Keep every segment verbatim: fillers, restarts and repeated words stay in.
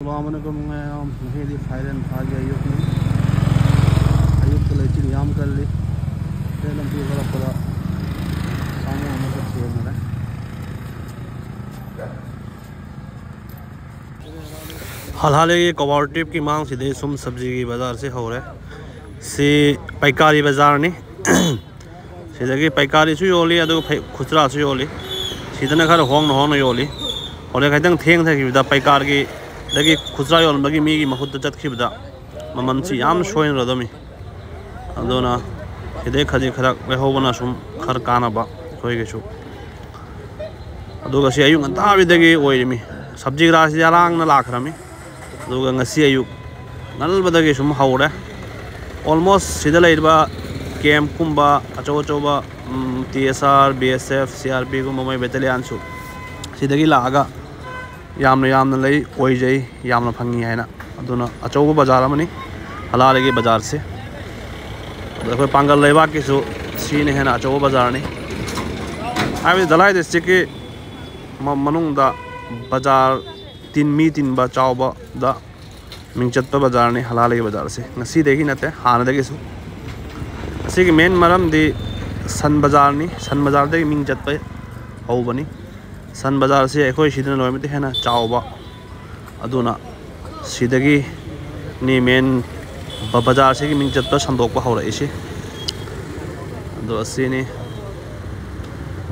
ꯑꯁꯂꯥꯃꯨ ꯑꯂꯥꯏꯀꯨꯝ ꯃꯌꯥꯝ꯫ ꯉꯁꯤꯗꯤ ꯐꯥꯏꯔꯦꯟ ꯊꯥꯒꯤ ꯑꯌꯨꯛꯅꯤ꯫ ꯑꯌꯨꯛꯇ ꯂꯩꯆꯤꯜ ꯌꯥꯝ ꯀꯜꯂꯤ꯫ ꯁꯤꯗ ꯂꯝꯕꯤ ꯍꯧꯔꯛꯄꯗ ꯁꯥꯃꯨ ꯑꯃꯒ ꯊꯦꯡꯅꯔꯦ꯫ ꯍꯜꯍꯥꯂꯤꯒꯤ ꯀꯣꯑꯣꯄꯔꯦꯇꯤꯚꯀꯤ ꯃꯥꯡꯁꯤꯗꯩ ꯁꯨꯝ ꯁꯕꯖꯤꯒꯤ ꯕꯖꯥꯔꯁꯤ ꯍꯧꯔꯦ꯫ ꯁꯤ ꯄꯩꯀꯥꯔꯤ ꯕꯖꯥꯔꯅꯤ꯫ ꯁꯤꯗꯒꯤ ꯄꯩꯀꯥꯔꯤꯁꯨ ꯌꯣꯜꯂꯤ, ꯑꯗꯨꯒ ꯐꯩ-, ꯈꯨꯆꯔꯥꯁꯨ ꯌꯣꯜꯂꯤ꯫ ꯁꯤꯗꯅ ꯈꯔ ꯍꯣꯡꯅ ꯍꯣꯡꯅ ꯌꯣꯜꯂꯤ꯫ ꯍꯣꯔꯦꯟ ꯈꯤꯇꯪ ꯊꯦꯡꯊꯈꯤꯕꯗ ꯄꯩꯀꯥꯔꯒꯤ ꯗꯒꯤ ꯈꯨꯆꯔꯥ ꯌꯣꯟꯕꯒꯤ ꯃꯤꯒꯤ ꯃꯍꯨꯠꯇ ꯆꯠꯈꯤꯕꯗ ꯃꯃꯜꯁꯤ ꯌꯥꯝ ꯁꯣꯏꯅꯔꯗꯕꯅꯤ꯫ ꯑꯗꯨꯅ ꯁꯤꯗꯩ ꯈꯖꯤꯛ ꯈꯔ ꯂꯩꯍꯧꯕꯅ ꯁꯨꯝ ꯈꯔ ꯀꯥꯟꯅꯕ ꯑꯩꯈꯣꯏꯒꯤꯁꯨ꯫ ꯑꯗꯨꯒ ꯁꯤ ꯑꯌꯨꯛ ꯉꯟꯇꯥꯕꯤꯗꯒꯤ ꯑꯣꯏꯔꯤꯃꯤ꯫ ꯁꯕꯖꯤ ꯒ꯭ꯔꯥꯁꯤ ꯑꯔꯥꯡꯅ ꯂꯥꯛꯈ꯭ꯔꯃꯤ꯫ ꯑꯗꯨꯒ ꯉꯁꯤ ꯑꯌꯨꯛ ꯉꯜꯕꯗꯒꯤ ꯁꯨꯝ ꯍꯧꯔꯦ꯫ ꯑꯣꯜꯃꯣꯁ ꯁꯤꯗ ꯂꯩꯔꯤꯕ ꯀꯦꯝꯞꯀꯨꯝꯕ ꯑꯆꯧ ꯑꯆꯧꯕ, ꯎꯝ, ꯇꯤ ꯑꯦꯁ ꯑꯥꯔ, ꯕꯤ ꯑꯦꯁ ꯑꯦꯐ, ꯁꯤ ꯑꯥꯔ ꯄꯤꯒꯨꯝꯕ ꯃꯣꯏ ꯕꯦꯇꯥꯂꯤꯌꯥꯟꯁꯨ ꯁꯤꯗꯒꯤ ꯂꯥꯛꯑꯒ ꯌꯥꯝꯅ ꯌꯥꯝꯅ ꯂꯩ, ꯑꯣꯏꯖꯩ, ꯌꯥꯝꯅ ꯐꯪꯉꯤ ꯍꯥꯏꯅ꯫ ꯑꯗꯨꯅ ꯑꯆꯧꯕ ꯕꯖꯥꯔ ꯑꯃꯅꯤ ꯍꯂꯥꯂꯤꯒꯤ ꯕꯖꯥꯔꯁꯦ꯫ ꯑꯗꯣ ꯑꯩꯈꯣꯏ ꯄꯥꯡꯒꯜ ꯂꯩꯕꯥꯛꯀꯤꯁꯨ ꯁꯤꯅ ꯍꯦꯟꯅ ꯑꯆꯧꯕ ꯕꯖꯥꯔꯅꯤ꯫ ꯍꯥꯏꯕꯗꯤ ꯙꯂꯥꯏ ꯗꯤꯁꯇ꯭ꯔꯤꯛꯀꯤ ꯃ-, ꯃꯅꯨꯡꯗ ꯕꯖꯥꯔ ꯇꯤꯟ-, ꯃꯤ ꯇꯤꯟꯕ ꯆꯥꯎꯕꯗ ꯃꯤꯡ ꯆꯠꯄ ꯕꯖꯥꯔꯅꯤ ꯍꯂꯥꯂꯤꯒꯤ ꯕꯖꯥꯔꯁꯦ꯫ ꯉꯁꯤꯗꯒꯤ ꯅꯠꯇꯦ, ꯍꯥꯟꯅꯗꯒꯤꯁꯨ꯫ ꯑꯁꯤꯒꯤ ꯃꯦꯟ ꯃꯔꯝꯗꯤ ꯁꯟ ꯕꯖꯥꯔꯅꯤ꯫ ꯁꯟ ꯕꯖꯥꯔꯗꯒꯤ ꯃꯤꯡ ꯆꯠꯄ ꯍꯧꯕꯅꯤ꯫ ꯁꯟ ꯕꯖꯥꯔꯁꯤ ꯑꯩꯈꯣꯏ ꯁꯤꯗꯅ ꯂꯣꯏꯅꯃꯛꯇ ꯍꯦꯟꯅ ꯆꯥꯎꯕ꯫ ꯑꯗꯨꯅ ꯁꯤꯗꯒꯤꯅꯤ ꯃꯦꯟ ꯕ-, ꯕꯖꯥꯔꯁꯤꯒꯤ ꯃꯤꯡ ꯆꯠꯄ ꯁꯟꯗꯣꯛꯄ ꯍꯧꯔꯛꯏꯁꯤ꯫ ꯑꯗꯣ ꯑꯁꯤꯅꯤ꯫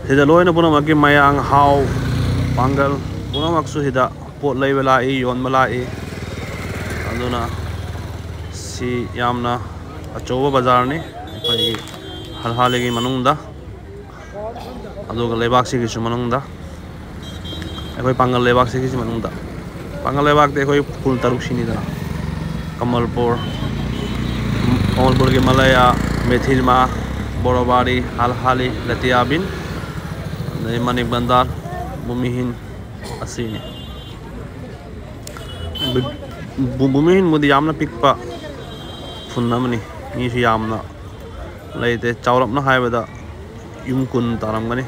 ꯁꯤꯗ ꯂꯣꯏꯅ ꯄꯨꯝꯅꯃꯛꯀꯤ ꯃꯌꯥꯡ, ꯍꯥꯎ, ꯄꯥꯡꯒꯜ ꯄꯨꯝꯅꯃꯛꯁꯨ ꯁꯤꯗ ꯄꯣꯠ ꯂꯩꯕ ꯂꯥꯛꯏ, ꯌꯣꯟꯕ ꯂꯥꯛꯏ꯫ ꯑꯗꯨꯅ ꯁꯤ ꯌꯥꯝꯅ ꯑꯆꯧꯕ ꯕꯖꯥꯔꯅꯤ ꯑꯩꯈꯣꯏꯒꯤ ꯍꯜꯍꯥꯂꯤꯒꯤ ꯃꯅꯨꯡꯗ꯫ ꯑꯗꯨꯒ ꯂꯩꯕꯥꯛꯁꯤꯒꯤꯁꯨ ꯃꯅꯨꯡꯗ, ꯑꯩꯈꯣꯏ ꯄꯥꯡꯒꯜ ꯂꯩꯕꯥꯛꯁꯤꯒꯤꯁꯨ ꯃꯅꯨꯡꯗ, ꯄꯥꯡꯒꯜ ꯂꯩꯕꯥꯛꯇꯤ ꯑꯩꯈꯣꯏ ꯈꯨꯜ ꯇꯔꯨꯛ ꯁꯤꯅꯤꯗꯅ, ꯀꯃꯜꯄꯨꯔ, ꯀꯃꯜꯄꯨꯔꯒꯤ ꯃꯂꯌꯥ, ꯃꯦꯊꯤꯔꯃꯥ, ꯕꯣꯔꯣꯕꯥꯔꯤ, ꯍꯥꯜꯍꯥꯂꯤ, ꯂꯇꯤꯌꯥꯕꯤꯟ, ꯑꯗꯩ ꯃꯅꯤꯛ ꯕꯟꯗꯥꯔ, ꯚꯨꯃꯤꯍꯤꯟ ꯑꯁꯤꯅꯤ꯫ ꯚꯨ-, ꯚꯨꯃꯤꯍꯤꯟꯕꯨꯗꯤ ꯌꯥꯝꯅ ꯄꯤꯛꯄ ꯈꯨꯟ ꯑꯃꯅꯤ, ꯃꯤꯁꯨ ꯌꯥꯝꯅ ꯂꯩꯇꯦ꯫ ꯆꯥꯎꯔꯞꯅ ꯍꯥꯏꯕꯗ ꯌꯨꯝ ꯀꯨꯟ ꯇꯥꯔꯝꯒꯅꯤ,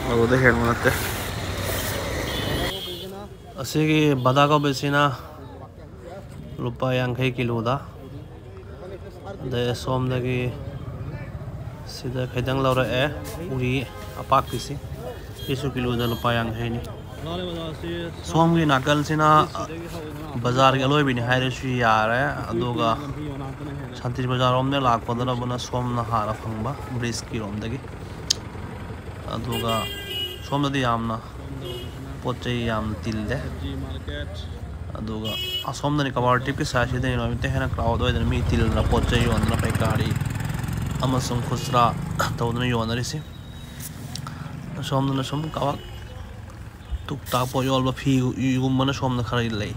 ꯑꯗꯨꯗ ꯍꯦꯟꯕ ꯅꯠꯇꯦ꯫ ꯑꯁꯤꯒꯤ ꯕꯗꯥ ꯀꯣꯕꯤꯁꯤꯅ ꯂꯨꯄꯥ ꯌꯥꯡꯈꯩ ꯀꯤꯂꯣꯗ꯫ ꯑꯗꯩ ꯑꯁꯣꯝꯗꯒꯤ ꯁꯤꯗ ꯈꯤꯇꯪ ꯂꯧꯔꯛꯑꯦ, ꯎꯔꯤ ꯑꯄꯥꯛꯄꯤꯁꯤ꯫ ꯁꯤꯁꯨ ꯀꯤꯂꯣꯗ ꯂꯨꯄꯥ ꯌꯥꯡꯈꯩꯅꯤ꯫ ꯁꯣꯝꯒꯤ ꯅꯥꯀꯜꯁꯤꯅ ꯕꯖꯥꯔꯒꯤ ꯑꯂꯣꯏꯕꯤꯅꯤ ꯍꯥꯏꯔꯁꯨ ꯌꯥꯔꯦ꯫ ꯑꯗꯨꯒ ꯁꯥꯟꯇꯤ ꯕꯖꯥꯔ ꯔꯣꯝꯗ ꯂꯥꯛꯄꯗꯅꯕꯨꯅ ꯁꯣꯝꯅ ꯍꯥꯟꯅ ꯐꯪꯕ ꯕ꯭ꯔꯤꯖꯀꯤ ꯔꯣꯝꯗꯒꯤ꯫ ꯑꯗꯨꯒ ꯁꯣꯝꯗꯗꯤ ꯌꯥꯝꯅ ꯄꯣꯠ ꯆꯩ ꯌꯥꯝꯅ ꯇꯤꯜꯂꯦ꯫ ꯑꯗꯨꯒ ꯑꯁꯣꯝꯗꯅꯤ ꯀꯋꯥꯔ ꯇ꯭ꯔꯤꯞꯀꯤ ꯁꯥꯏꯠꯁꯤꯗꯅꯤ ꯂꯣꯏꯅꯃꯛꯇ ꯍꯦꯟꯅ ꯀ꯭ꯔꯥꯎꯗ ꯑꯣꯏꯗꯅ ꯃꯤ ꯇꯤꯜꯂꯅ ꯄꯣꯠ ꯆꯩ ꯌꯣꯟꯗꯅ ꯄꯩꯀꯥꯔꯤ ꯑꯃꯁꯨꯡ ꯈꯨꯁ꯭ꯔꯥ ꯇꯧꯗꯨꯅ ꯌꯣꯟꯅꯔꯤꯁꯤ꯫ ꯑꯁꯣꯝꯗꯅ ꯁꯨꯝ ꯀꯋꯥꯛ ꯇꯨꯛ ꯇꯥꯛ ꯄꯣꯠ ꯌꯣꯟꯕ ꯐꯤꯒꯨꯝꯕꯅ ꯁꯣꯝꯗ ꯈꯔ ꯂꯩ꯫